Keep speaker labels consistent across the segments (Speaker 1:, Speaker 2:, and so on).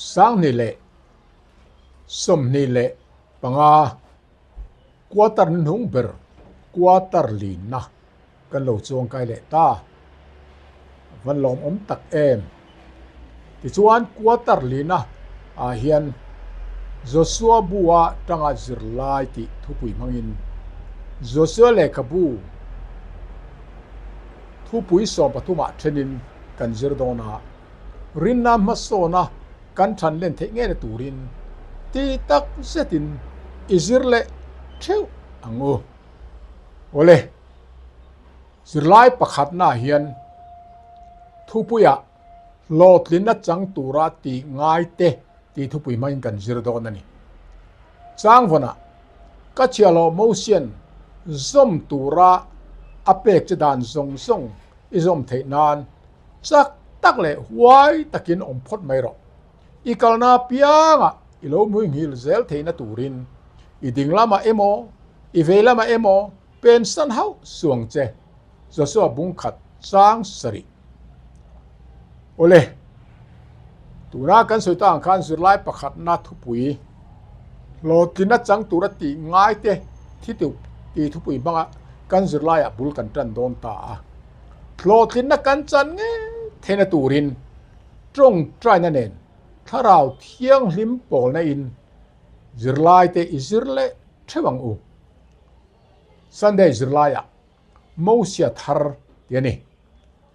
Speaker 1: 2025 quarter hnung ber quarter linna kan lo chuangkai leh ta. Van lawmawm tak em. Tichuan quarter lina ah hian Joshua bu-a tanga zirlai tih thupui hmangin Joshua lehkhabu thupui sawmpathumah thenin kan zir dawn a, rinna hmasawna kan than len theih ngei na turin ti tak zetin i zir leh theuh ang u. Awle, zirlai pakhatna hian thupuiah hlawhtlinna chang tura tih ngai te tih thupui hmangin kan zir dawn a ni. Changvawnah ka chhiahhlawh Mosian zawm tura a pek che dan zawng zawng i zawm theih nan chak tak leh huai takin awm phawt mai rawh. I kalna apiangah i lo muinghil zel theihna turin i ding lamah emaw, i vei lamah emaw pensan hauh suang che, Joshua bungkhat chang sarih. Awle, tuna kan sawi tak ang khan zirlai pakhatna thupui hlawhtlinna chang tura tih ngai te thi tih thupui hmanga kan zirlaiah bul kan tan dawn ta a. Hlawhtlinna kan chan ngei theihna turin tawngtaina nen thlarau thianghlim pawlna in zirlai te i zir leh theuh ang u. Sunday zirlaiah Mosia thar tih a ni.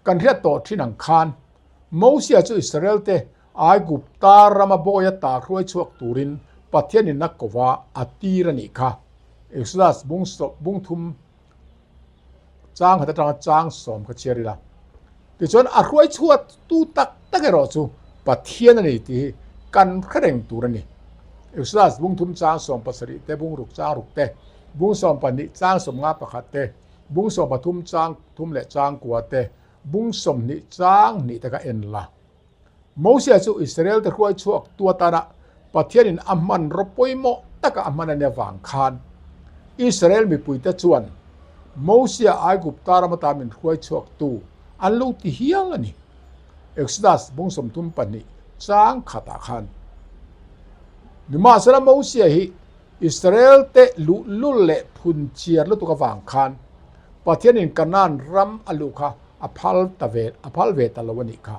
Speaker 1: Kan hriat tawh thin ang khan Mosia chu Israel te Aigupta rama bawi ata hruai chhuak turin Pathianin a ko va a tir a nih kha. Exodus bung thum chang khat atanga chang sawm kha chhiar ila. Tichuan a hruai chhuat tu tak tak erawh chu Pathian a ni tih hi kan hre reng tur a ni. Exodus bung thum chang sawm pasarih te, bung ruk chang ruk te, bung sawm pahnih chang sawm nga pakhat te, bung sawm pathum chang thum leh chang kua te, bung sawmhnih chang hnih te kha en la. Mosia chu Israel te hruai chhuak tu atana Pathianin a hmanraw pawimawh taka a hman a nia vang khan Israel mipuite chuan Mosia Aigupta ram ata min hruai chhuak tu an lo ti hial a ni. Exodus bung 32 chang khatah khan. Nimahsela Mosia hi Israel te luhlul leh phun chiar lutuk avang khan Pathianin Kanaan ram a luh kha a phal ta ve a phal ve ta lo a nih kha.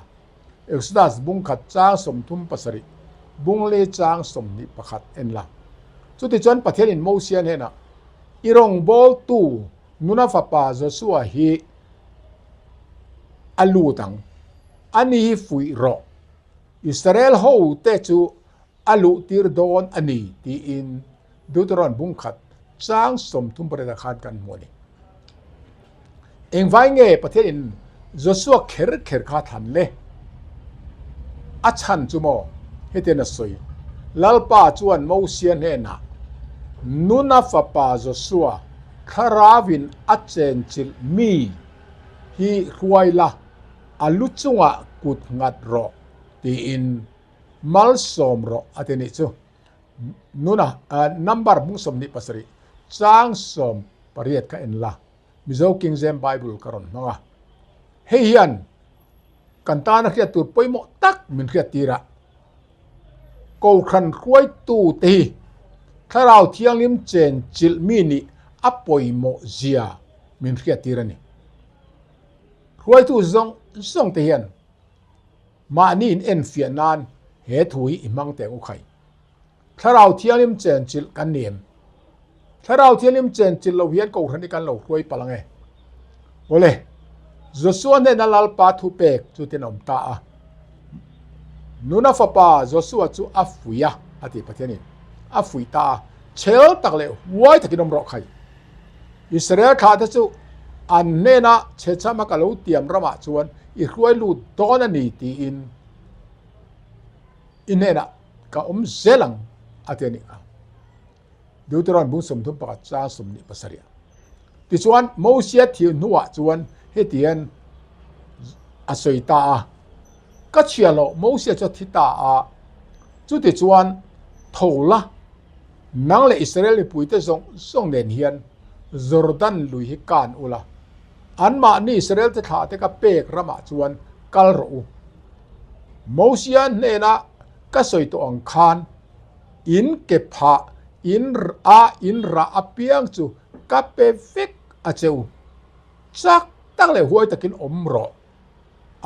Speaker 1: Exodus bung khat chang 37, bung li chang 21 en la. Chutichuan Pathianin Mosia hnenah, I rawngbawltu nuna fapa Joshua hi a lut ang, ani hi fuih rawh. Israel hote chu a luh tir dawn a ni tiin Deuteron bung khat chang 38 ah khan kan hmu a ni. Engvai nge Pathianin Joshua kher kher kha thlan le? A chhan chu maw? Hetian a sawi, Lalpa chuan Mosia hnenah, Nuna fapa Joshua thlarauin a chenchilh mi hi hruai la, a lu chungah kut nghat rawh tiin malsawm rawh a ti nih chu. Nuna number bung 27 chang 18 kha en la, Mizo King James Bible ka rawn hmang a. Hei hian kan tana hriat tur pawimawh tak min hriat tir a, Kohhran hruaitu te hi Thlarau Thianghlim chen chilh mi nih a pawimawh zia min hriat tir a ni. Hruaitu zawng zawng te hian Mahni in enfiah nan he thu hi i hmang teh u khai. Thlarau Thianghlim chenchilh kan ni em? Thlarau Thianghlim chenchilh lo hian Kohhran hi kan lo hruai palh ang e. Awle, Joshua hnena Lalpa thupek chu tin a awm ta a. Nuna fapa Joshua chu a fuih a, a ti Pathianin. A fuih ta a, chhel tak leh huai takin awm rawh khai. Israel thlahte chu an hnenah chhechhama ka lo tiam ramah chuan i hruai lut dawn a ni tiin i hnenah ka awm zel ang a ti a nih kha. Deuteron bung 31 chang 27. Tichuan Mosia thih hnuah chuan hetian a sawi ta a, Ka chhia loh Mosia chu a thi ta a, chutichuan tho la, Nang leh Israel mipuite zawng zawng nen hian Jordan lui hi kan ula, anmahni Israel te thlah te ka pek ramah chuan kal rawh u. Mosia hnena Ka sawi tawh ang khan in ke phah, in a in rah apiang chu ka pe vek a che u. Chak tak leh huai takin awm rawh.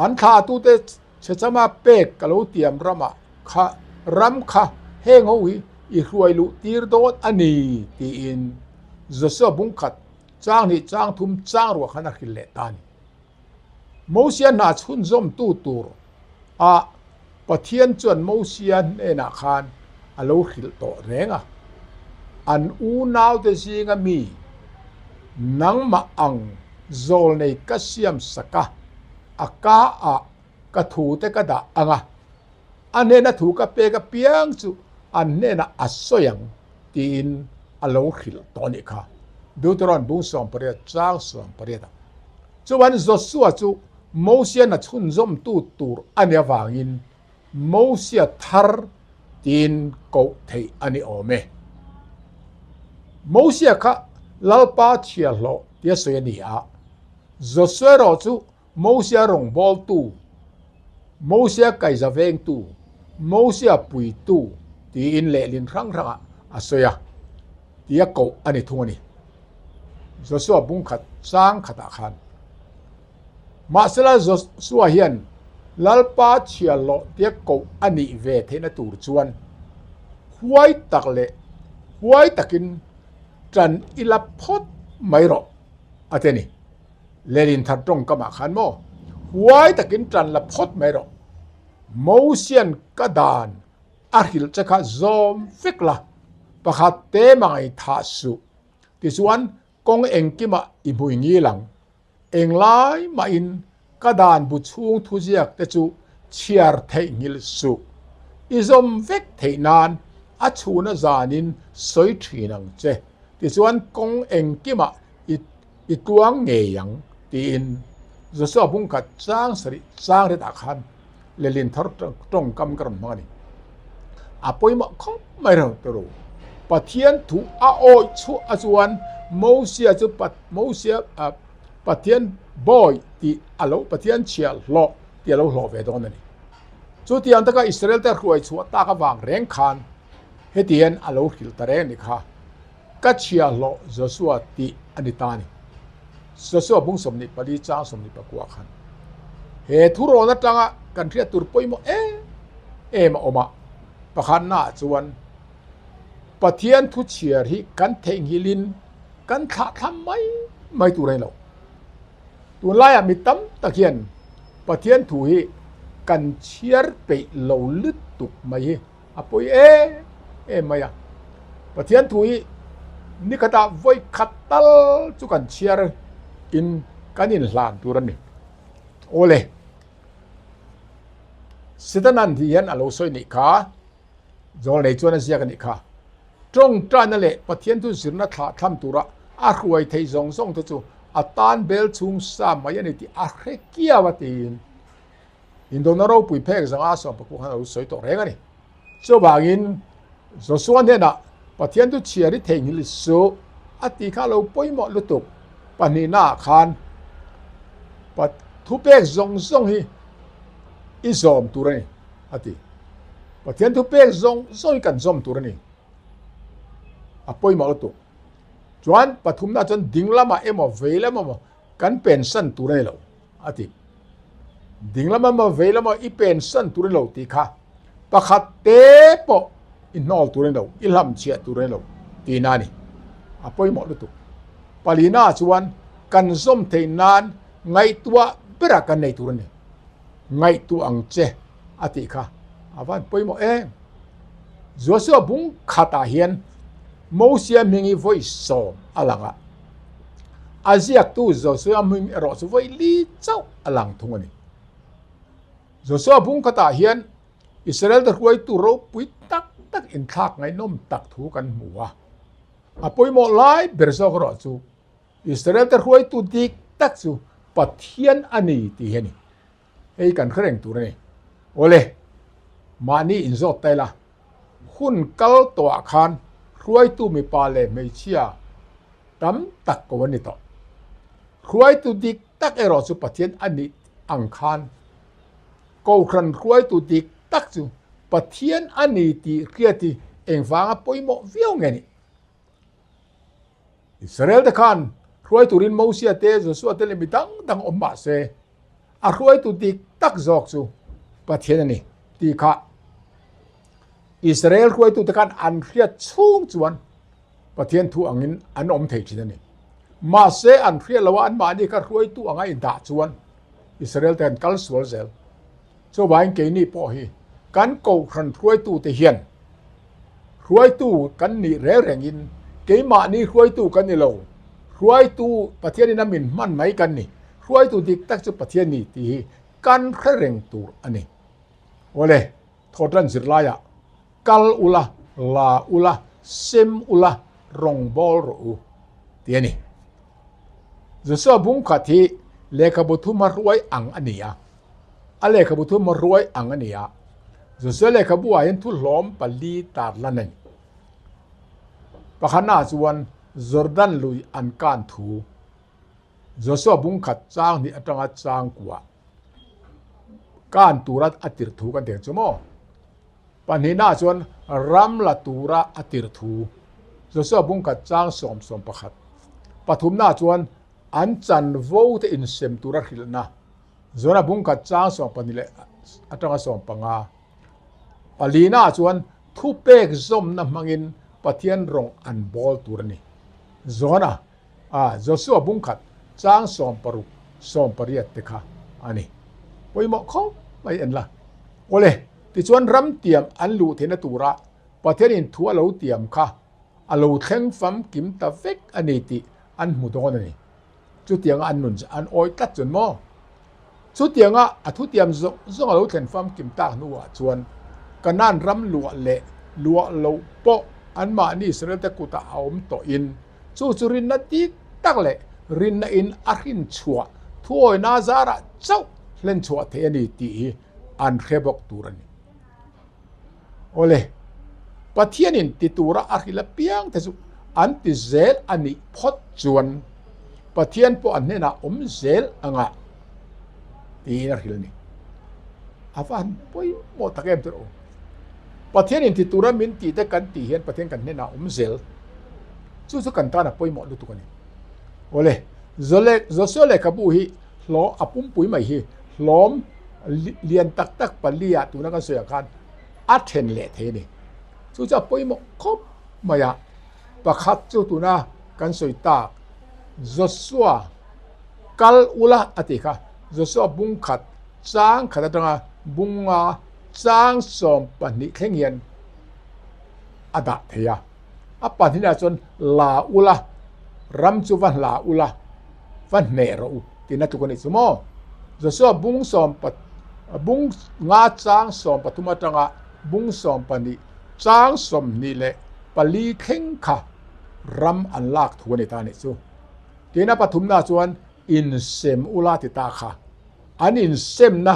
Speaker 1: An thlahtute chhechama pek ka lo tiam ramah kha ram kha heng ho hi i hruai luh tir dawn a ni tiin Joshua bungkhat chang hnih chang thum chang ruah khan a hrilh leh ta a ni. Mosia hna chhunzawmtu tur a Pathian chuan Mosia hnenah khan a lo hrilh tawh reng a, An unaute zinga mi nangmah ang zawlnei ka siam sak a, a ka ah ka thute ka dah ang a, a hnena thu ka pek apiang chu an hnenah a sawi ang tiin a lo hrilh tawh a nih kha. Deuteron bung 18 chang 18 ah. Chuan Joshua chu Mosian a chhunzawmtu tur a nih avangin Mosia thar tiin koh theih a ni awm e. Mosia kha Lalpa chhiahhlawh tia sawi a ni a, Joshua erawh chu Mosia rawngbawltu, Mosia kaiza vengtu, Mosia puitu tiin lehlin hrang hrangah a sawi a, tia koh a ni thung a ni. Joshua bungkhat chang khatah khan. Mahsela Joshua hian Lalpa chhiahhlawh tia koh a nih ve theihna tur chuan huai tak leh huai takin tan i la phawt mai rawh a ti a ni. Lenin thar tawngkamah khan maw huai takin tan la phawt mai rawh. Mosian ka dan a hrilh che kha zawm vek la, pakhat te mangai thah suh. Tichuan kawng engkimah i hmui ngil ang. Englai mahin ka dan bu chhung thuziak te chu chhiar theih nghilh suh. I zawm vek theih nan a chhuna zanin sawi thin ang che. Tichuan kawng engkimah i i tluang ngei ang tiin Joshua bungkhat chang sarih chang retah khan lehlin thar tawngkam ka rawn hmang a ni. A pawimawh khawp mai reng tur u. Pathian thu a awih chhuah a chuan Mosia chu Mosia Pathian bawi tih a lo Pathian chhiah hlawh tih a lo hlawh ve dawn a ni. Chutiang taka Israel te hruai chhuah tak avang reng khan heti hian a lo hrilh ta reng a ni kha. Ka chhiahhlawh Joshua tih a ni ta a ni. Joshua bung 24 chang 24 khan he thurawn atanga kan hriat tur pawimawh em em a awm a. Pakhatnaah chuan Pathian thu chhiar hi kan theihnghilhin kan thlahthlam mai mai tur a ni lo. Tunlaiah mi tam tak hian Pathian thu hi kan chhiar peih lo lutuk mai hi a pawi em em mai a. Pathian thu hi nikhatah vawi khat tal chu kan chhiar in kan inhlan tur a ni. Awle, Setanan tih hian a lo sawi nih kha, Zawlnei chuan a ziak a nih kha. Tawngtaina leh Pathian thu zirna thlah thlam tura a hruai theih zawng zawng te chu a tan bel chhung sa mai a ni tih a hre kiau a tiin. Indona ropui phek zanga sawmpakua khan a lo sawi tawh reng a ni. Chuvangin Joshua hnenah Pathian chu chhiar i theihnghilh suh a tih kha a lo pawimawh lutuk. Pahnihnaah khan thupek zawng zawng hi i zawm tur a ni a ti. Pathian thupek zawng zawng hi kan zawm tur a ni. A pawimawh lutuk. Chuan pathumnaah chuan ding lamah emaw vei lamah emaw kan pensan tur a ni lo. A ti. Ding lama maw vei lama i pensan tur i lo tih kha pakhat te pawh i hnawl tur a ni lo, i hlamchhiah tur a ni lo tihna a ni. A pawimawh lutuk. Palina chuan kan zawm theih nan ngaihtuah berah kan nei tur a ni. Ngaihtuah ang che a tih kha a van pawimawh em. Joshua bung khatah hian Mosia hming hi vawi sawm a lang a. A ziaktu Joshua hming erawh chu vawi li chauh a lang thung a ni. Joshua bung khatah hian Israel te hruaitu ropui tak tak inthlak ngaihnawm tak thu kan hmu a. A pawimawh lai ber zawk erawh chu Israel te hruaitu dik tak chu Pathian a ni tih hi a ni. Hei kan hre reng tur a ni. Awle, mahni inzawt ta ila, hun kal tawhah khan hruaitu mipa leh hmeichhia tam tak ko an ni tawh. Hruaitu dik tak erawh chu Pathian a nih ang khan Kohhran hruaitu dik tak chu Pathian a ni tih hriat hi engvanga pawimawh viau nge nih? Israel te khan hruai turin Mosia te, Josua te leh mi dang dang awm mah se, a hruaitu dik tak zawk chu Pathian a ni tih kha Israel hruaitute khan an hriat chhung chuan Pathian thu angin an awm thei thin a ni. Mahse an hriat loh a anmahni kha hruaitu anga indah chuan Israel te an kal sual zel. Chuvangin keini pawh hi kan kohhran hruaitute hian hruaitu kan nih reng rengin keimahni hruaitu kan ni lo, hruaitu Pathianin a min hman mai kan ni, hruaitu dik tak chu Pathian ni tih hi kan hre reng tur a ni. Awle, thawhtan zirlaiah Kal ula, la ula, sem ula, rawngbâwl rawh u, tih a ni. Joshua bungkhat hi lehkhabu thuma ruai ang a ni a. A lehkhabu thuma ruai ang a ni a. Joshua lehkhabu-ah hian thuhlawm pali tarlan a ni. Pakhatnaah chuan Jordan lui an kan thu Joshua bungkhat chang hnih atanga chang kuah kan tura a tirh thu kan ti ang chu maw? Pahnihnaah chuan ram la tura a tirh thu Joshua bungkhat chang 11. Pathumnaah chuan an chanvo te insem tura hrilhna Jonah bungkhat chang 12 leh atanga 15. Palinaah chuan thupek zawmna hmangin Pathian rawng an bawl tur a ni. Jonah A, Joshua bungkhat chang 16, 18 te kha a ni. Pawimawh khawp mai en la. Awle, tichuan ram tiam an luh theihna tura Pathianin thu a lo tiam kha a lo thleng famkim ta vek a ni tih an hmu dawn a ni. Chutianga an nun an awi tlat chuan maw? Chutianga a thutiam zawng zawng a lo thlen famkim tak hnuah chuan Kanaan ram luah leh luah loh pawh anmahni Israelte kutah a awm tawhin chu chu rinna dik tak leh rinna in a hrin chhuah thuawina zarah chauh hlen chhuah theih a ni tih hi an hre bawk tur a ni. Awle, Pathianin ti tura a hrilh apiang te chu an ti zel a nih phawt chuan Pathian pawh an hnenah awm zel anga tiin a hrilh a ni. A va han pawimawh tak em tawh. Pathianin ti tura min tih te kan tih hian Pathian kan hnenah awm zel. Chu chu kan tan a pawimawh lutuk a ni. Awle, Joshua lehkhabu hi hlawh a pumpui mai hi hlawm lian tak tak pali ah tuna kan sawi ah khan a then leh thei a ni. Chu chu a pawimawh khawp mai a, pakhat chu tuna kan sawi tak Joshua kal ula a tih kha Joshua bung khat chang khat atanga bunga chang 12 thleng hian a dah thei a. A pahnihna chuan la ula ram chu va hla ula va hneh rawh u tihna tluk a nih chu maw? Joshua bung sawm bung nga chang 13 atanga bung 12 chang 24 thleng kha ram an lak thu a ni ta a nih chu. Tin a pathumna chuan insem ula ti ta kha an insemna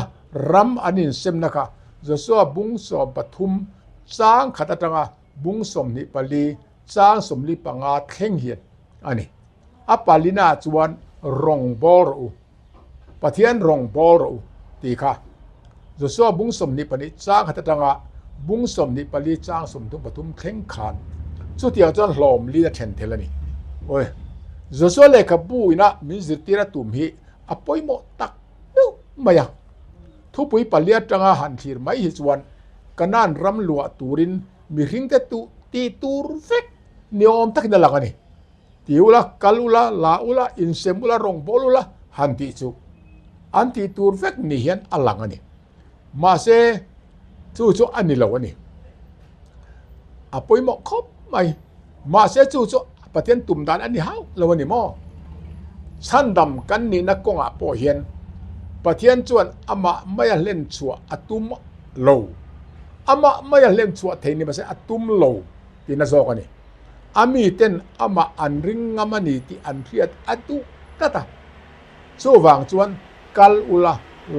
Speaker 1: ram an insemna kha Joshua bung 13 chang khat atanga bung 24 chang 45 thleng hian a ni. A palina chuan rawng bawl rawh u, Pathian rawng bawl rawh u tih kha Joshua bung 22 chang khat atanga bung 24 chang 33 thleng khan chutiang chuan hlawm lin a then thel a ni. Awi, Joshua lehkhabu ina min zirtir a tum hi a pawimawh tak deuh mai a. Thupui pali atanga han thlir mai hi chuan Kanaan ram luah turin mihringte tuh tih tur vek ni awm takin a lang a ni. Ti ula, kal ula, la ula, insem ula, rawngbâwl ula han tih chu an tih tur vek ni hian a lang a ni. Mahse, chu chu a ni lo a ni. A pawimawh khawp mai. Mahse, chu chu Pathian tum dan a ni hauh lo a ni maw? Chhandam kan nihna kawngah pawh hian Pathian chuan amah maia hlen chhuah a tum lo. Amah maia hlen chhuah thei ni mahse a tum lo tihna zawk a ni. A miten amah an ring ngam a ni tih an hriat a duh tlat a. Chuvang chuan kal ula,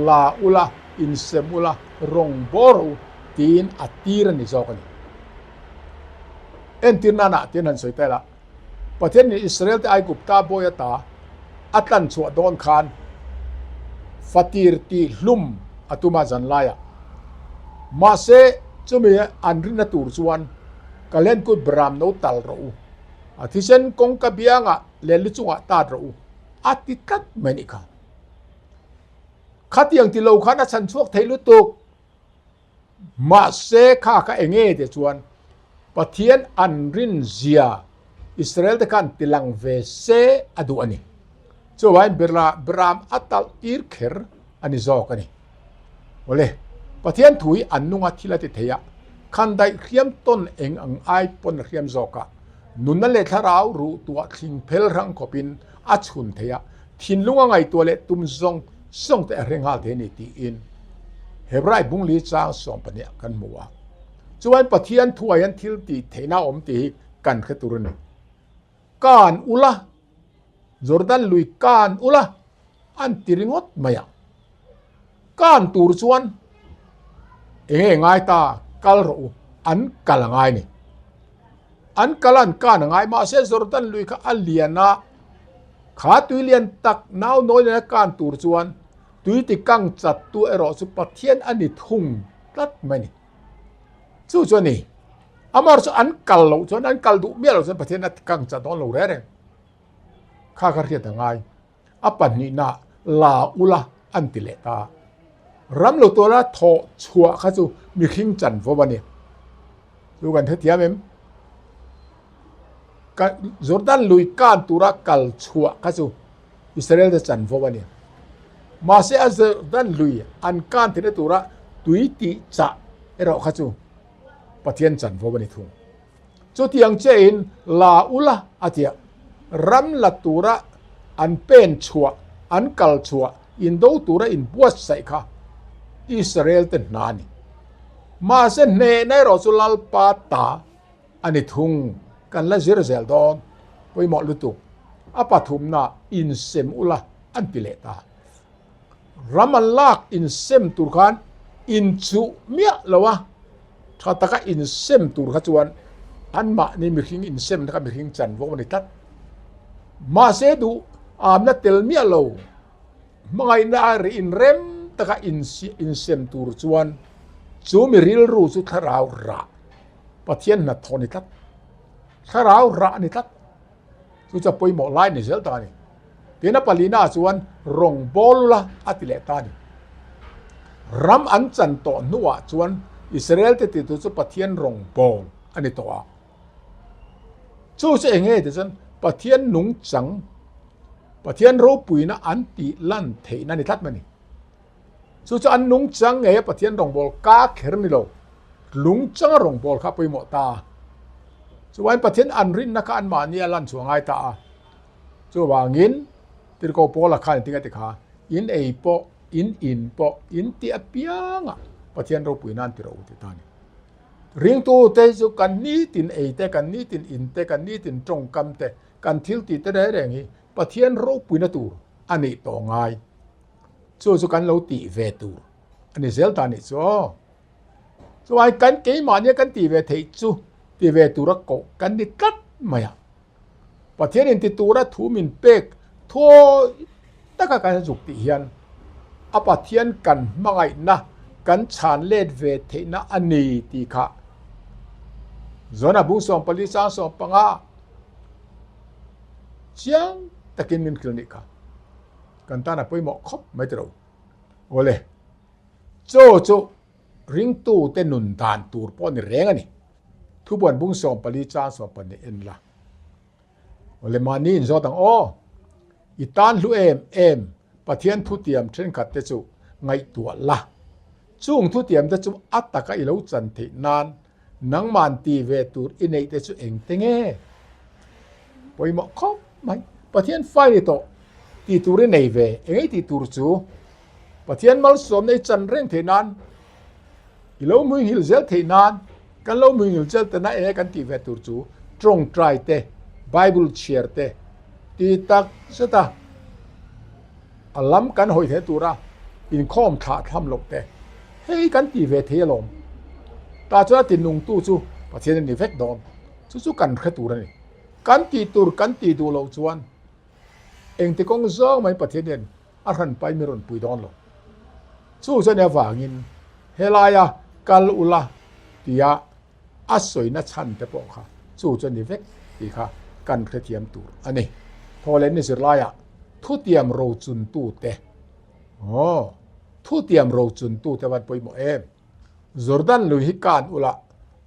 Speaker 1: la ula, insem ula, rawng bawr rawh u tiin a tir a ni zawk a ni. Entir nana tiin han sawi ta ila, Pathianin Israel te Aigupta bawi ata a tlan chhuah dawn khan fatir tih hlum a tum a zan laiah. Mahse. Chumi an rinna tur chuan ka lenkut beram no tal rawh u, a thisen kawngka biangah leh lu chungah tat rawh u, a ti tlat mai nih kha. Khatiang ti lo khan a chhan chhuak thei lutuk. Mahse kha kha enge tih chuan Pathian an rin zia Israel te khan tilang ve se a duh a ni. Chuvangin Beram a talh tir kher a ni zawk a ni. Awle, Pathian thu hi an nunga thil a ti thei a, khandaih hriam tawn eng ang ai pawn a hriam zawk a, nunna leh thlarau ruh tuah thling phel hrang khawpin a chhun thei a, thinlunga ngaihtuah leh tum zawng zawng te a hre nghal thei a ni tiin Hebrai bungli chang 12 kan hmu a. Chuan Pathian thuah hian thil tih theihna a awm tih hi kan hre tur a ni. Kan ula, Jordan lui kan ula an ti ringawt mai a. Kan tur chuan enge ngai ta kal rawh u an kal a ngai ni. An kal an kan a ngai mahse Jordan lui kha a lian a, kha tui lian tak nau nawi nena kan tur chuan tui ti kang chat tu erawh chu Pathian a ni thung tlat mai ni. Chu chu a ni. Amar chu an kal loh chuan an kal duh miah loh chuan Pathian a ti kang chat dawn lo reng reng. Kha kha hriat a ngai. A pahnihna la ula an ti leh ta. Ram lo tuala thawh chhuah kha chu mihring chanvo a ni. Chu kan hrethiam em? Jordan lui kan tura kal chhuah kha chu Israel te chanvo a ni. Mahse a Jordan lui an kan theihna tura tui tih chah erawh kha chu Pathian chanvo a ni thung. Chutiang chein la ula a tia ram la tura an pen chhuah, an kal chhuah, indo tura inbuatsaih kha Israel te hna a ni. Mahse hnehna erawh chu Lalpa ta a ni thung. Kan la zir zel dawn pawimawh lutuk. A pathumna insem ula an ti leh ta. Ram an lak insem tur khan inchuh miah lo a, tha taka insem tur kha chuan anmahni mihring insemna kha mihring chanvo a ni tlat. Mahse duh amna tel miah lo, hmangaihna a ri inrem taka insem tur chuan chu mi rilru chu thlarau rah Pathian hnathawh a ni tlat, thlarau rah a ni tlat. Chu chu a pawimawh lai ni zel ta a ni. Tin a palina ah chuan rawngbawl ula a ti leh ta a ni. Ram an chan tawh hnuah chuan Israel te titu chu Pathian rawngbawl a ni tawh a. Chu chu eng nge ti chuan Pathian nungchang, Pathian ropuina an tih lan theihna a ni tlat mai a ni. Chu chu an nungchang nge Pathian rawngbawl ka kher ni lo, lungchanga rawngbawl kha pawimawh ta. Chuan Pathian an rinna kha anmahni a lan chhuah ngai ta a. Chuvangin Tirhkoh Paula khan engtin a ti kha, In ei pawh, in in pawh, in tih apiangah Pathian ropui nan ti rawh u ti ta a ni. Ringtute hi chu kan nitin ei te, kan nitin in te, kan nitin tawngkam te, kan thil tih te reng reng hi Pathian ropuina tur a nih tawh ngai. Chu chu kan lo tih ve tur a ni zel ta a nih chu aw. Chuai kan keimahnia kan tih ve theih chu ti ve tura koh kan ni tlat mai a. Pathian in ti tura thu min pek thawi taka kan zuk tih hian a Pathian kan hmangaihna kan chhan let ve theihna a ni tih kha Zona bung 14 chang 15 chiang takin min hrilh nih kha. Kan tan a pawimawh khawp mai tiro. Awle. Chaw chu ringtute nun dan tur pawh a ni reng a ni. Thubuan bung 14 chang 12 en la. Awle mahni inzawt ang aw. I tan hlu em em Pathian thutiam thenkhat te chu ngaihtuah la. Chung thutiam te chu a taka i lo chan theih nan nangman ti ve tur i neih te chu eng te nge? Pawimawh khawp mai. Pathian fai ni tawh ti tur i nei ve. Engei tih tur chu Pathian malsawmna i chan reng theih nan, i lo muinghilh zel theih nan, kan lo muinghilh zel tana enge kan tih ve tur chu tawngtai te, Bible chhiar te ti tak zet a, a lam kan hawi theih tura inkhawm thlah tham loh te hei kan tih ve thei alawm. Tah chuan a tinungtu chu Pathian a ni vek dawn. Chu chu kan hre tur a ni. Kan tih tur kan tih duh loh chuan engti kawng zawng mai Pathian hian a hran pai mi rawn pui dawn lo. Chu chuan avangin helaia kal ula, tia a sawina chhan te pawh kha chu chu a ni vek tih kha kan hrethiam tur a ni. Thawhleh ni zirlaiah thutiam rochuntute, aw, thutiam rochuntute van pawimawh em? Jordan lui hi kan ula,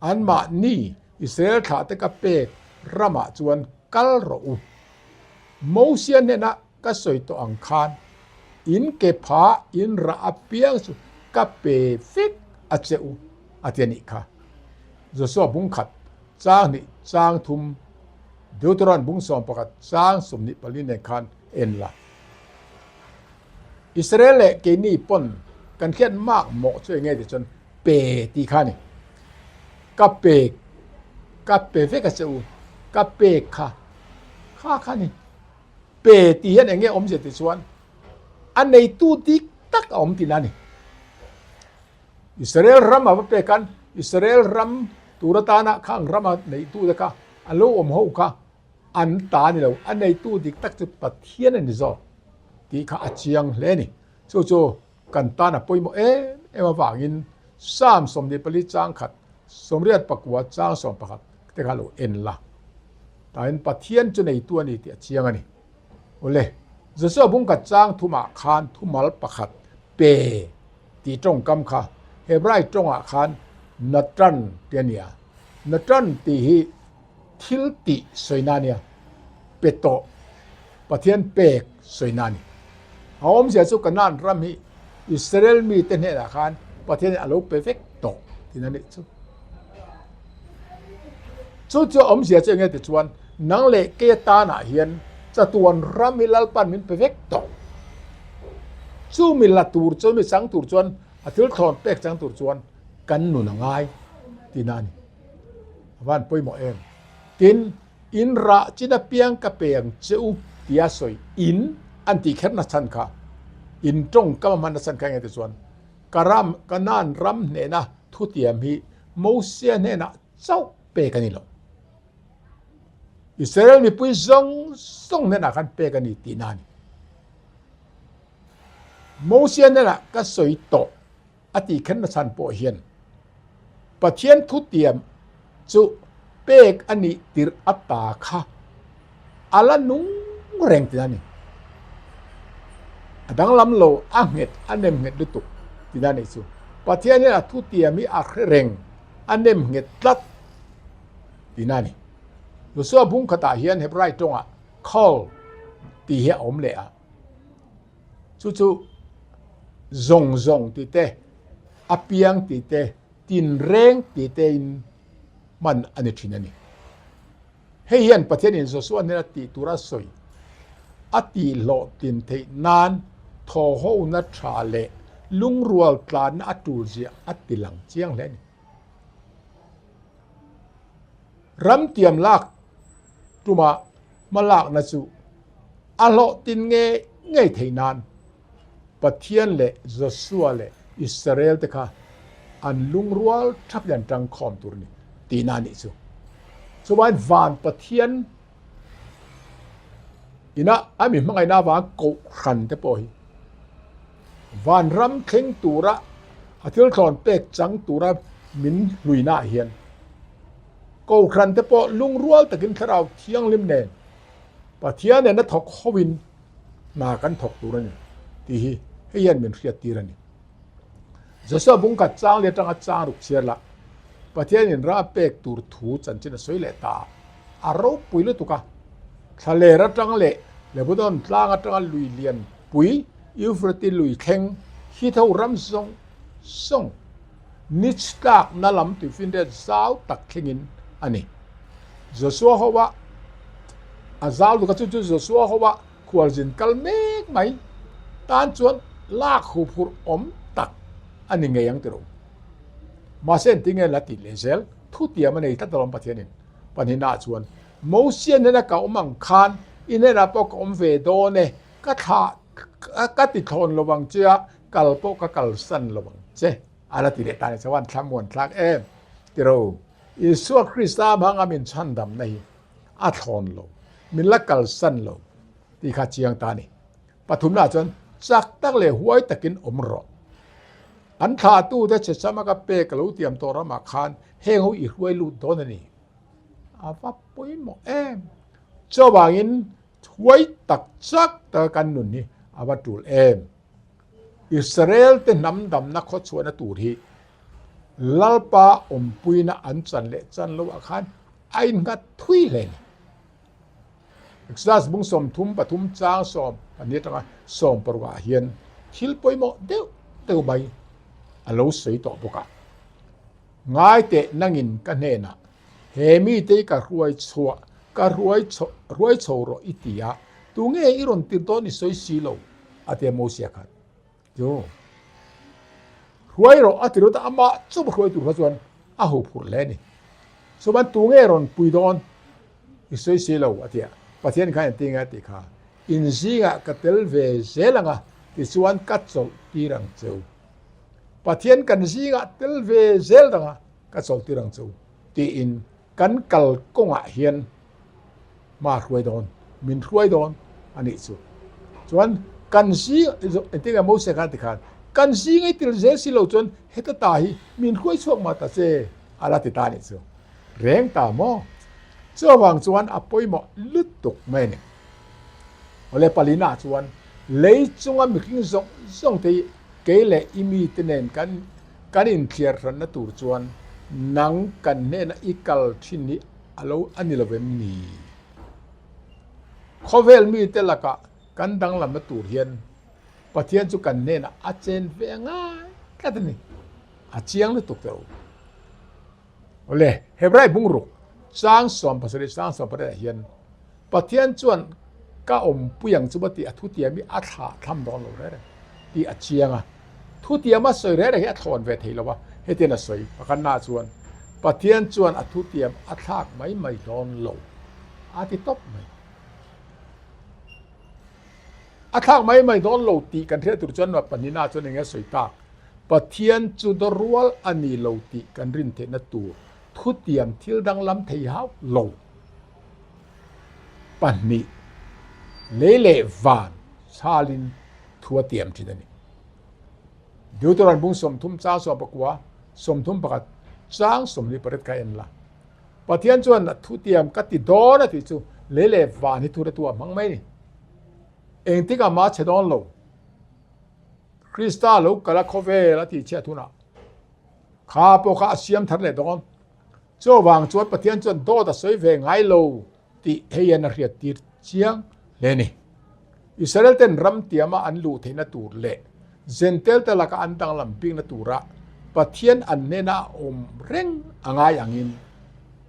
Speaker 1: anmahni Israel thlahte ka pek ramah chuan kal rawh u. Mosia hnenah ka sawi tawh ang khan in ke pha in rah apiang chu ka pe vek a che u a ti a nih kha. Joshua bung khat chang hnih chang thum Deuteron bung 11 chang 24 nen khan en la. Israel leh keini pawn kan hriat mak mawh chu enge ti chuan pe tih kha a ni. Ka pek, ka pe vek a che u, ka pek kha, kha kha a ni. Pe tih hian enge awmzia ti chuan a neitu dik tak a awm tihna a ni. Israel ram a va pek an, Israel ram tur atana khang rama neihtute kha a lo awm ho kha an ta a ni lo, a neitu dik tak chu Pathian a ni zawk tih kha a chiang hle a ni. Chu chu kan tan a pawimawh em em avangin Psalm 24 chang khat, 84 chang 11 te kha lo en la. Tain Pathian chu neitu a ni tih a chiang a ni. Awle, Joshua bungkhat chang thumah khan thumal pakhat pe tih tawngkam kha Hebrai tawngah khan Natan tih a ni a. Natan tih hi thil tih sawina a nia, pe tawh, Pathian pek sawina a ni. A awmzia chu Kanaan ram hi Israel mite hnenah khan Pathianin a lo pe vek tawh tihna a nih chu. Chu chu a awmzia chu enge ti chuan nang leh kei atanah hian chatuan ram hi Lalpan min pe vek tawh. Chu mi la tur chu mi chang tur chuan a thil thlawn pek chang tur chuan kan nun a ngai tihna a ni. A van pawimawh em? Tin, in rah chin apiang ka pe ang che u tia sawi in an tih kherna chhan kha in tawngkam a hmanna chhan kha enge ti chuan ka ram Kanaan ram hnena thutiam hi Mosia hnenah chauh pek a ni lo. Israel mipui zawng zawng hnenah khan pek a ni tihna a ni. Mosia hnenah ka sawi tawh a tih kherna chhan pawh hian Pathian thutiam chu pek a nih tirh a ta kha a la nung reng tihna a ni. A danglam lo, a nghet, a nem nghet lutuk tihna a nih chu. Pathian hian a thutiam hi a hre reng, a nem nghet tlat tihna a ni. Joshua bung khatah hian Hebrai tawngah Kol tih hi a awm leh a. Chu chu zawng zawng tih te, a piang tih te, tinreng tih tein hman a ni thin a ni. Hei hian Pathianin Joshua hnena tih tura sawi a tihhlawhtlin theih nan thawhhona tha leh lungrual tlanna a tul zia a ti lang chiang hle a ni. Ram tiam lak tuma hmalakna chu a hlawhtlin ngei ngei theih nan Pathian leh Joshua leh Israel te kha an lungrual thapin an tangkhawm tur a ni tihna a nih chu. Chuvain van Pathian ina a mi hmangaihna avanga kohhran te pawh hi vanram thleng tura a thil thlawn pek chang tura min hluinaah hian kohhran te pawh lungrual takin thlarau thianghlim nen Pathian nena thawk hoin hna kan thawk tur a ni tih hi hei hian min hriat tir a ni. Joshua bungkhat chang leh atanga chang ruk chhiar lah Pathianin ra pek tur thu chanchin a sawi leh ta a, a ropui lutuk a. Thlaler atang leh Lebanon tlang atanga lui lian pui Euphrates lui thleng hi tho ram zawng zawng nich tlakna lam tuifinriat zau tak thlengin a ni. Joshua hoa a zau lutuk a, chu chu Joshua hoa khualzin kal mek mai tan chuan lak huphurh awm tak a ni ngei ang tiro. Mahse engtin nge la tih leh zel thutiam a nei tlat alawm Pathianin. Pahnihnaah chuan Mosia hnena ka awm ang khan i hnenah pawh ka awm ve dawn e, ka thlah ka ti thlawn lo ang che a, kal pawh ka kalsan lo ang che a la ti leh ta a ni. Chuan thlamuan thlak em tiro. Isua Krista hmanga min chhandamna hi a thlawn lo, min la kalsan lo tih kha chiang ta a ni. Pathumnaah chuan chak tak leh huai takin awm rawh. An thlahtute che chama ka pek a lo tiam tawh ramah khan heng ho i hruai lut dawn a ni. A va pawimawh em! Chuvangin thuai tak chak taka kan nun hi a va tul em! Israel te hnam damna khawchhuahna tur hi Lalpa awmpuina an chan leh chan loh ah khan a innghat thui hle a ni. Exodus bung 33 chang 12 atanga 16 ah hian thil pawimawh deuh deuh mai a lo sawi tawh bawk a. Ngai teh nangin ka hnenah he mite hi ka hruai chhuah ka hruai hruai chho rawh i ti a, tunge i rawn tir dawn i sawi si lo a ti a Mosia khan. Chu hruai rawh a ti rawt a, amah chauh hruai tur kha chuan a ho phurh hle a ni. Chuan tunge rawn pui dawn i sawi si lo a ti a, Pathian khan engtin nge a tih kha, in zingah ka tel ve zel ang a, tichuan ka chawlh tir ang cheu. Pathian kan zingah tel ve zel dang a, ka chawlh tir ang cheu tiin Kan kal kawngah hian hma hruai dawn, min hruai dawn a nih chu. Chuan kan zing, engtin nge Moses khan a ti khan, kan zing ei tel zel si lo chuan heta ta hi min hruai chhuak mah ta che a la ti ta a nih chu. Reng ta maw? Chuvang chuan a pawimawh lutuk mai a ni. Awle palina chuan lei chunga mihring zawng zawng te hi kei leh i mite nen kan Kan inthliar hranna tur chuan nang kan hnena i kal thin hi a lo a ni lo vem ni? Khawvel mite lakah kan danglamna tur hian Pathian chu kan hnenah a chen ve ngai tlat a ni. A chiang lutuk teh u. Awle, Hebrai bungruk chang 17 chang 18 ah hian Pathian chuan ka awmpui ang chu maw tih a thutiam hi a thlah thlam dawn lo reng reng tih a chiang a. Thutiam a sawi reng reng hi a thlawn ve thei lo a, hetiang a sawi pakhatnaah chuan Pathian chuan a thutiam a thlak mai mai dawn lo a ti tawp mai. A thlak mai mai dawn lo tih kan hriat tur chuan pahnihnaah chuan eng nge a sawi tak? Pathian chu dawrual a ni lo tih kan rin theihna tur thutiam thil danglam thei hauh lo. 2, Lei leh van chhalin thu a tiam thin a ni. Deuteron bung 30 chang 19, 31 chang 28 kha en la. Pathian chuan a thutiam ka ti dawn a tih chu lei leh van hi thu retu a hmang mai a ni. Engtikah mah a chhe dawn lo. Krista lo kal a khawvel a tihchhiat hunah kha pawh kha a siam thar leh dawn. Chuvang chuan Pathian chuan dawt a sawi ve ngai lo tih hei hian a hriat tir chiang hle a ni. Israel ten ram tiama an luh theihna tur leh Jentail te laka an danglam bikna tura Pathian an hnena a awm reng a ngai angin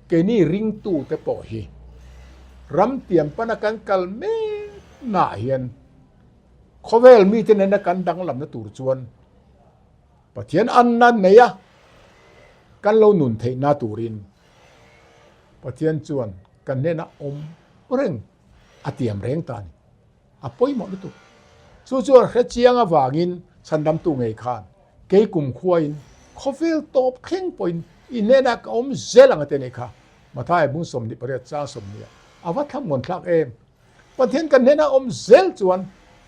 Speaker 1: keini ringtute pawh hi ram tiam pana kan kal meknaah hian khawvel mite nena kan danglamna tur chuan Pathian anna neia kan lo nun theihna turin Pathian chuan kan hnena awm reng a tiam reng ta a ni. A pawimawh lutuk. Chu chu a hre chiang avangin chhandamtu ngei khan kei kumkhuain khawvel tawp thleng pawhin i hnenah ka awm zel ang a ti a nih kha. Mathaia bung 28 chang 20 ah a va thlamuan thlak em! Pathian kan hnenah awm zel chuan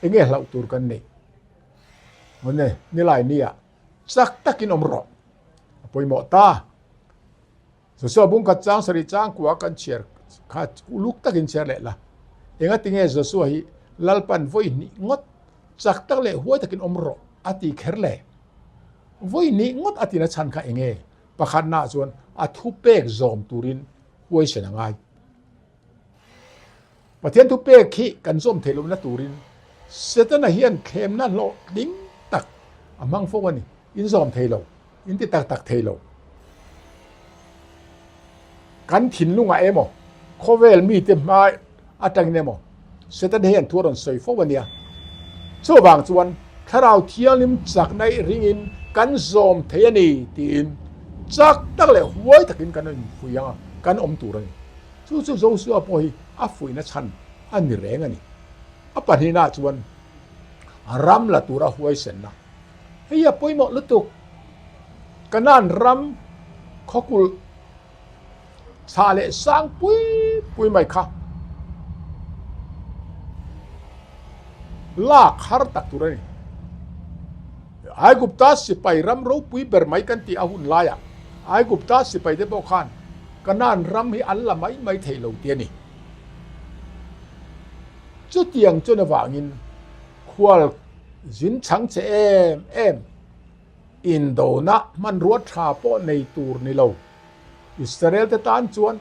Speaker 1: enge hlauh tur kan neih? Awne, nilai nia chak takin awm rawh. A pawimawh ta. Joshua bung khat chang sarih chang kua kan chhiar kha uluk takin chhiar leh la. Enga tinge Joshua hi Lalpan vawi hnih ngawt chak tak leh huai takin awm rawh a ti kher le? Vawi hnih ngawt a tina chhan kha enge? Pakhatnaah chuan a thupek zawm turin huaisen a ngai. Pathian thupek hi kan zawm theih lohna turin Setana hian thlemna hlawhtling tak a hmang fo a ni. In zawm thei lo, in ti tak tak thei lo. Kan thinlungah emaw, khawvel mite hma atangin emaw Setana hian thu a rawn sawi fo a nia. Chuvang chuan Thlarau Thianghlim chakna i ringin kan zawm thei a ni tiin chak tak leh huai takin kan infuih ang a, kan awm tur a ni. Chu chu Joshua pawh hi a fuihna chhan a ni reng a ni. A pahnihnaah chuan ram la tura huaisenna. Hei a pawimawh lutuk. Kanaan ram khawkulh chhah leh sang pui pui mai kha lak har tak tur a ni. Aigupta sipai ram ropui ber mai kan tih a hun laiah Aigupta sipaite pawh khan Kanaan ram hi an la mai mai thei lo ti a ni. Chutiang chuan avangin khual zin chhang che em em indona hmanrua tha pawh nei tur ni lo Israel te tan chuan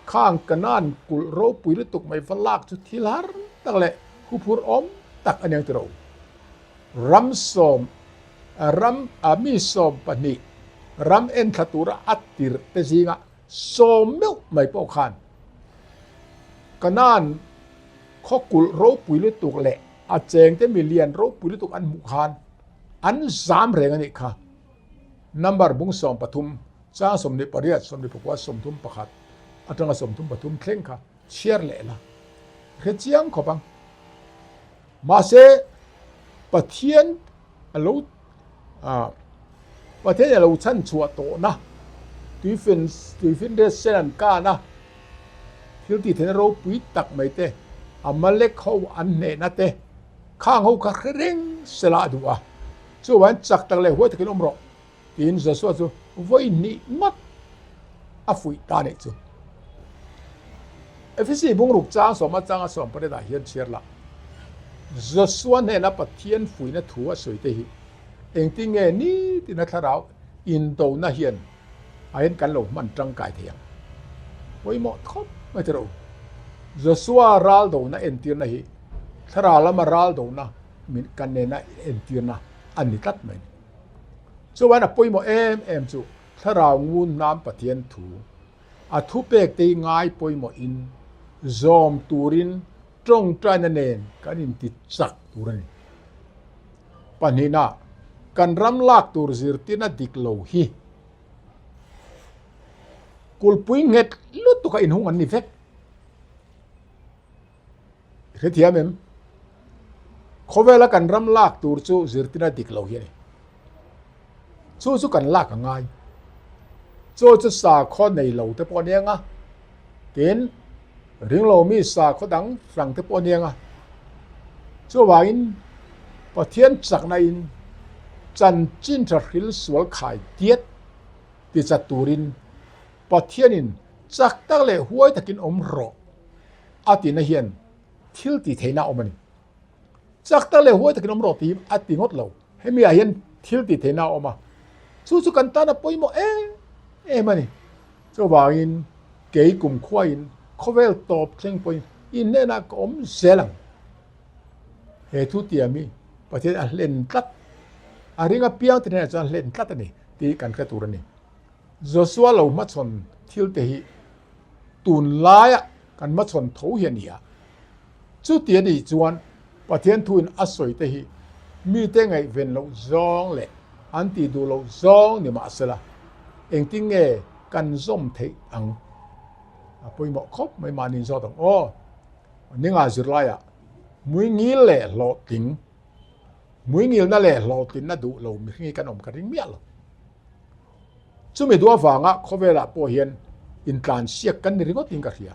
Speaker 1: Khang Kanaan kulh ropui lutuk mai va lak chu thil har tak leh huphur awm tak a niang tiro. Ram sawm ram mi 12 ram enthla tura a tirh te zinga sawm meuh mai pawh khan Kanaan khaw kulh ropui lutuk leh a chengte milian ropui lutuk an hmuh khan an zam reng a nih kha. Number bung 13 Chang 28, 24, 31 atanga 33 thleng kha chhiar leh la hre chiang khawp ang. Mahse, Pathian a lo Pathian a lo chhan chhuah tawhna tuifin tuifinriat sen an kan a, thil tih theihna ropui tak mai te, Amalek ho an hnehna te, khang ho kha hre reng sela a duh a. Chuvangin chak tak leh huai takin awm rawh. Tiin Joshua chu vawi hnih ngawt a fuih ta nih chu. Efesi bungruk chang sawma changa 18 ah hian chhiar lah. Joshua hnena Pathian fuihna thu a sawi te hi engtin nge nitina thlarau indona hian ah hian kan lo hman tangkai thei ang. Pawimawh khawp mai tiraw u. Joshua raldona entirna hi thlarau lama raldona min kan nena entirna a ni tlat mai. Chuan a pawimawh em em chu Thlarau ngun hnam Pathian thu a thupek te hi ngai pawimawhin zawm turin tawngtaina nen kan inti chak tur a ni. Pahnihna, kan ram lak tur zirtirna dik lo hi kulhpui nghet lutuk a inhung an ni vek. I hrethiam em? Khawvela kan ram lak tur chu zirtirna dik lo hi a ni. Chu chu kan lak a ngai. Chu chu sakhaw nei lo te pawh a nia nga. Tin, ringlo mi sakhaw dang hrang te pawh a nia nga. Chuvangin Pathian chakna in chanchin tha hril sual khai tiat tichat turin Pathianin chak tak leh huai takin awm rawh. A tihna hian thil tih theihna a awm a ni. Chak tak leh huai takin awm rawh tih a ti ngawt lo. Hemi ah hian thil tih theihna a awm a, chu chu kan tan a pawimawh em em a ni. Chuvangin kei kumkhuain khawvel tawp thleng pawhin i hnenah ka awm zel ang. He thu tiam hi Pathian a hlen tlat, a ring apiang te hnenah chuan a hlen tlat a ni tih kan hre tur a ni. Joshua lo hmachhawn thil te hi tunlaia kan hmachhawn tho hi a ni a. Chuti a nih chuan Pathian thuin a sawi te hi mite ngaihven loh zawng leh an tih duh loh zawng ni mahsela engtin nge kan zawm theih ang? A pawimawh khawp mai mahni zawt ang aw. Ninga zirlaiah muingil leh hlawhtling, muingilna leh hlawhtlinna duh lo mihring hi kan awm ka ring miah lo. Chumi duh avanga khawvelah pawh hian intlansiak kan ni ringawt in ka hria.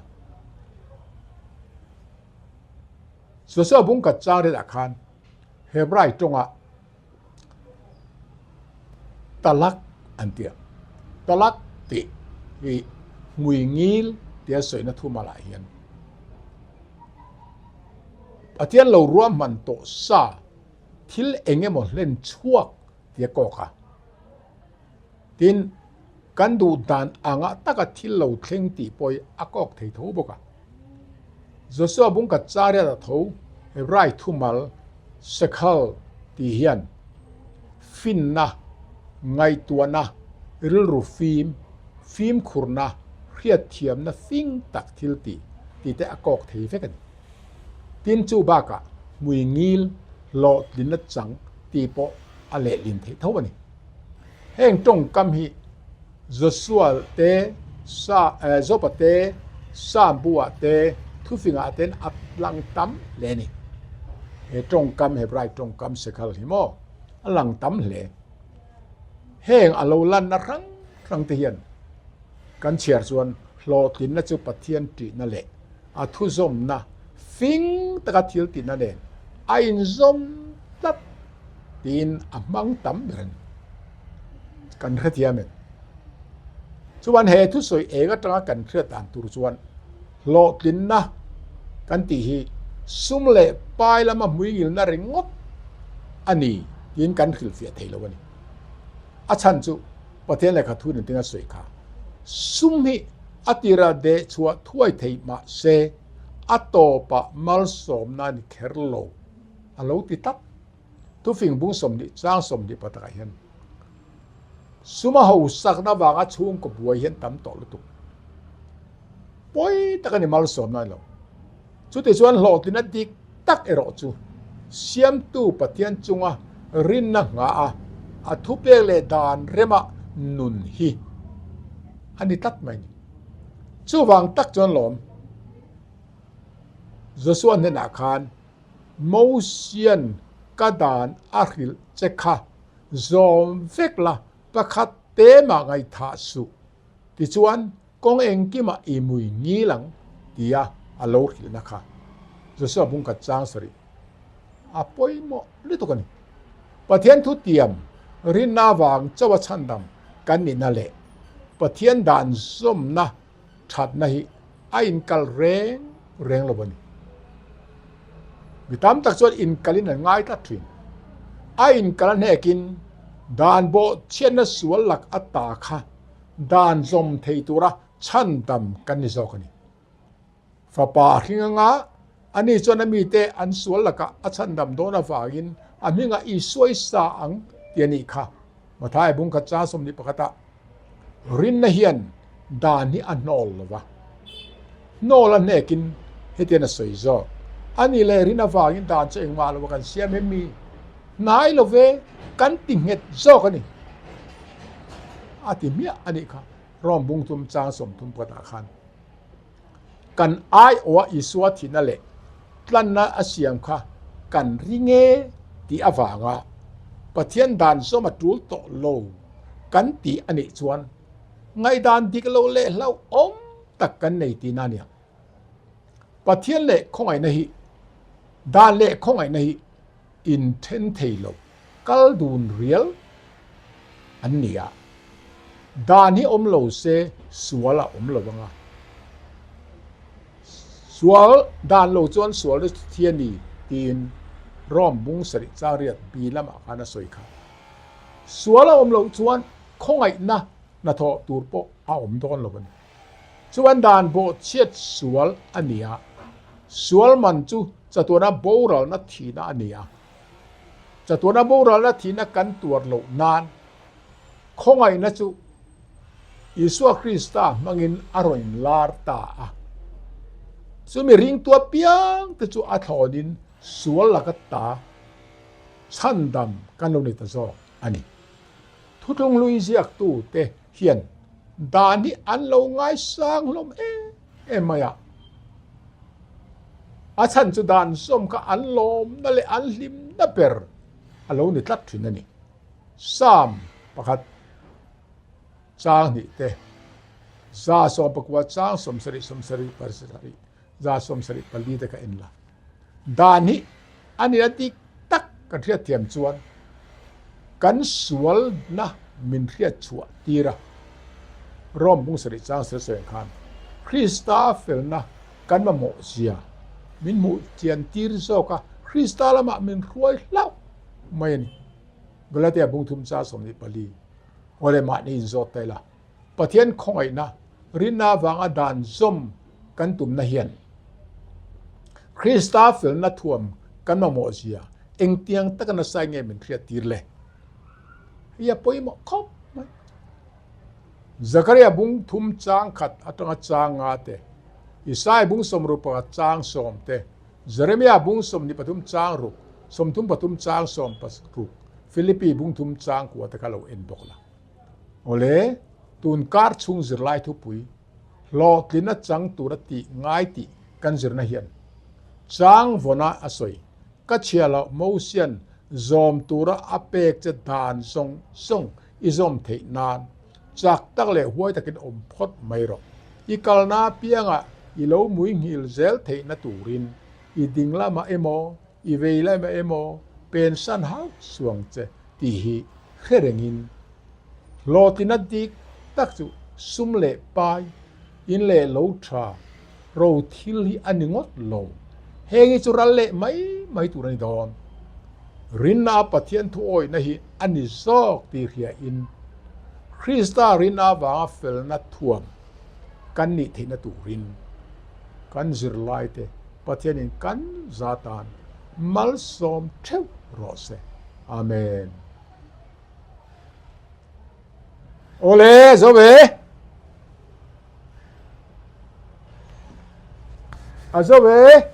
Speaker 1: Joshua bungkhat chang riatah khan Hebrai tawngah talak an ti a. Talak tih hi hmui ngil tia sawina thumalah hian Pathian lo ruahman tawh sa thil eng emaw hlen chhuak tia kawk a. Tin, kan duh dan angah taka thil lo thleng tih pawh hi a kawk thei tho bawk a. Joshua bungkhat chariat a tho Hebrai thumal shekhal tih hian finna, ngaihtuahna, rilru fim, fimkhurna, hriatthiamna fing tak thil tih tih te a kawk thei vek a ni. Tin, chu bakah hmui ngil hlawhtlinna chang tih pawh a lehlin theih tho a ni. Heng tawngkam hi Joshua te, Joba te, Psalm bu-ah te, thufingah ten a lang tam hle a ni. He tawngkam, Hebrai tawngkam Shekhal hi maw a lang tam hle. Heng a lo lanna hrang hrang te hian kan chhiar chuan hlawhtlinna chu Pathian ṭihna leh a thuzawmna fing taka thil tihna nen a inzawm tlat. tiin a hmang tam ber a ni. Kan hrethiam em? Chuan he thusawi eng atanga kan hriat dan tur chuan hlawhtlinna kan tih hi sum leh pai lama hmuingilna ringawt a ni tiin kan hrilhfiah thei lo a ni. A chhan chu Pathian lehkha thu nen tinga sawi kha sum hi a tira deh chhuah thuai thei mah se a tawpah malsawmna a ni kher lo a lo ti tlat. Thufing bung 20 chang 20 patakah hian suma hausakna vanga chhungkaw buai hian tam tawh lutuk. Pawi tak a ni malsawmna a ni lo. Chuti chuan hlawhtlina dik tak erawh chu Siamtu Pathian chunga rinna nghah a, a thupek leh dan rema nun hi a ni tlat mai a ni. Chuvang tak chuan lawm Joshua hnenah khan Mosian ka dan a hrilh che kha zawm vek la, pakhat te mah ngaihthah suh. Tichuan, kawng engkimah i mui ngil ang tia a lo hrilhna kha Joshua bungkhat chang sarih a pawimawh lutuk a ni. Pathian thutiam rinna avang chauha chhandam kan nihna leh Pathian dan zawmna thatna hi a inkal reng reng lo a ni. Mi tam tak chuan inkalin an ngai tlat thin. A inkal a hnekin dan bawhchhiatna sual lak a ta kha dan zawm thei tura chhandam kan ni zawk a ni. Fapa a hring anga ani chuan a mite an sual lakah a chhandam dawn avangin a hmingah Isua i sa ang ti a nih kha. Mathaia bungkhat chang 21ah rinna hian dan hi a hnawl lo va, hnawl a hnekin hetian a sawi zawk. Ani leh rin avangin dan chu engmah lo a kan siam em mi? Hnai lo ve, kan ti nghet zawk a ni. A ti hmiah a nih kha Rom bungthum chang 30 pakhatah khan. Kan aiawha Isua thihna leh tlanna a siam kha kan ring e tih avanga Pathian dan zawm a tul tawh lo kan tih a nih chuan ngaihdan dik lo leh hlauhawm tak kan nei tihna a ni ang. Pathian leh khawngaihna hi dan leh khawngaihna hi inthen thei lo kal dun rial an ni a, dan hi awm lo se sual a awm lo ang a, sual dan lo chuan sual chu thi a ni tiin Rom bung sarih chariat bi lamah khan a sawi kha. Sual a awm loh chuan khawngaihna hnathawh tur pawh a awm dawn lo a ni. Chuan dan bawhchhiat sual a ni a, sual man chu chatuana boralna thihna a ni a. Chatuana boralna thihna kan tuar loh nan khawngaihna chu Isua Krista hmangin a rawn lar ta a. Chumi ringtu apiang te chu a thlawnin sual laka ta chhandam kan lo ni ta zawk a ni. Thuthlung hlui ziaktute hian dan hi an lo ngaisang hlawm em em mai a. A chhan chu dan zawm kha an lawmna leh an hlimna ber a lo ni tlat thin a ni. Psalm pakhat chang hnih te, 119 chang 70 70 pasarih, 174 te kha en la. Dan hi a nihna dik tak kan hriatthiam chuan kan sualna min hriat chhuah tir a. Rome bung sarih chang sel sawi ang khan Krista felna kan mamawh zia min hmuh chian tir zawk a, Krista lamah min hruai hlauh mai a ni. Galatia bung thum chang 24 Awle mahni inzawt ta ila. Pathian khawngaihna rinna avanga dan zawm kan tumna hian Krista felna thuam kan mamawh zia engtiang taka nasa nge min hriat tir le? Hei a pawimawh khawp mai. Zakaria bung thum chang khat atanga chang nga te, Isaiah bung 60 pakhat chang 10 te, Jeremiah bung 23 chang ruk, 33 chang 16, Philippi bung thum chang kua te kha lo en bawk la. Awle, tun kar chhung zirlai thupui hlawhtlina chang tura tih ngai tih kan zirna hian chang vawna a sawi. Ka chhia loh Mosian zawm tura a pek che dan zawng zawng i zawm theih nan chak tak leh huai takin awm phawt mai rawh. I kalna apiangah i lo mui nghil zel theihna turin i ding lamah emaw, i vei lamah emaw. Pensan hauh suang che tih hi hre rengin hlawhtlina dik tak chu sum leh pai, in leh lo tha, ro thil hi a ni ngawt lo. Heng hi chu ral leh mai mai tur a ni dawn. Rinna a Pathian thu awihna hi a ni zawk tih hriain Krista rinna avanga felna thuam kan nih theihna turin kan zirlaite Pathianin kan za tan malsawm theuh rawh se. Amen. Awle, zo ve. A zo ve.